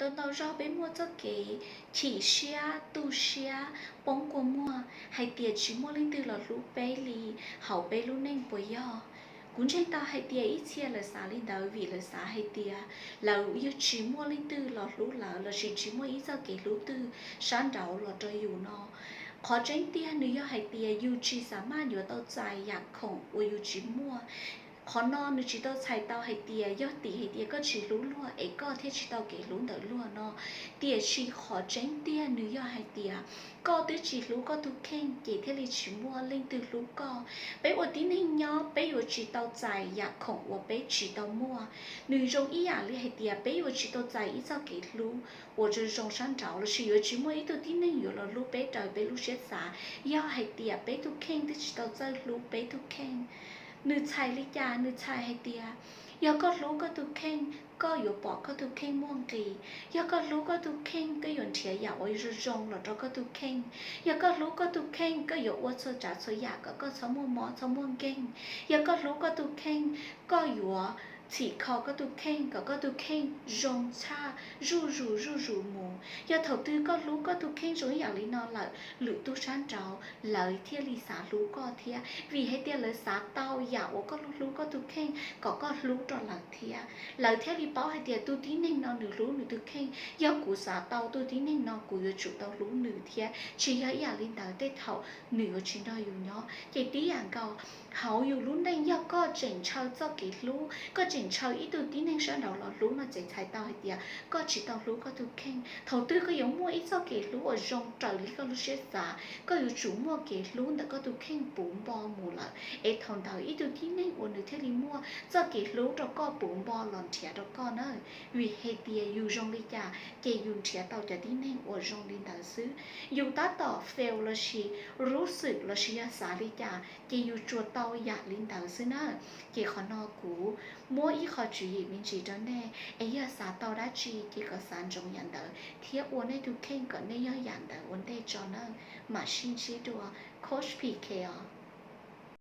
Ntau zaug peb muaj txoj kev chim siab, tu siab, poob kua muag hais tias tsis muaj leej twg los hlub peb li hauv peb lub neej puas yog? Kuv ntseeg tau hais tias ib txhia lawv xav li ntawd vim lawv xav hais tias lawv yog tsis muaj leej twg los hlub lawv lossis tsis muaj ib txoj kev hlub twg sab nraud los rau yus no. Qhov tseeb tiag nws yog hais tias yus tsis xav maj yuav tau txais yam khoom uas yus tsis muaj. Qhov no nws tsis tau txhais tau hais tias yog tim hais tias koj tsis hlub luag es koj thiaj tsis tau kev hlub ntawm luag no, tiam sis qhov tseeb tiag nws yog hais tias koj twb tsis hlub koj tus kheej ces thiaj li tsis muaj leej twg hlub koj. Peb ua tib neeg nyob peb yuav tsis tau txais yam khoom uas peb tsis tau muaj. Nws zoo ib yam li hais tias peb yuav tsis tau txais ib txoj kev hlub uas zoo zoo sab nraud lossis yuav tsis muaj ib tug tib neeg yuav los hlub peb raws peb lub siab xav yog hais tias peb tus kheej twb tsis tau txawj hlub peb tus kheej. Nws txhais li cas? Nws txhais hais tias yog koj hlub koj tus kheej, koj yuav pom koj tus kheej muaj nqis. Yog koj hlub koj tus kheej, koj yuav nrhiav yam uas zoo zoo los rau koj tus kheej. Yog koj hlub koj tus kheej, koj yuav ua txhua tsav txhua yam kom koj txhob muaj mob txhob muaj nkeeg. Yog koj hlub koj tus kheej, koj yuav txhim kho koj tus kheej kom koj tus kheej zoo tshaj zuj zus zuj zus mus. Yog thaum twg koj hlub koj tus kheej zoo ib yam li no lawm, lwm tus sab nraud lawv thiaj li xav hlub koj thiab, vim hais tias lawv xav tau yam uas koj hlub hlub koj tus kheej kom koj hlub rau lawv thiab. Lawv thiaj li paub hais tias tus tib neeg no nws hlub nws tus kheej, yog kuv xav tau tus tib neeg no kuv yuav tsum tau hlub nws thiab. Tsis yog ib yam li ntawd tej thaum nws yuav tsis nrog yus nyob. Ces tib yam nkaus, hauv yus lub neej yog koj tseem ntshaw txoj kev hlub, koj tseem ntshaw ib tug tib neeg sab nraud los hlub no ces txhais tau hais tias koj tsis tau hlub koj tus kheej. Thaum twg koj yuav muaj ib txoj kev hlub uas zoo raws li koj lub siab xav, koj yuav tsum muaj kev hlub ntawm koj tus kheej puv npo mus lawm, es thaum ntawd ib tug tib neeg uas nws thiaj li muaj txoj kev hlub rau koj puv npo los nrhiav rau koj na. Vim hais tias yus zoo li cas ces yus nrhiav tau cov tib neeg uas zoo li ntawd xwb. Yus tab tom fail lossis rub xwm lossis yog xav li cas ces yus tsuas tau yam li ntawd xwb na. Ces qhov no kuv muab ib qho tswv yim me ntsis rau nej, es yog xav tau dab tsi ces kom xav ntsoov yam ntawd thiab ua nej tus kheej kom nej yog yam ntawd ua ntej tso nawb. Mam sib ntsib dua, Coach P K os.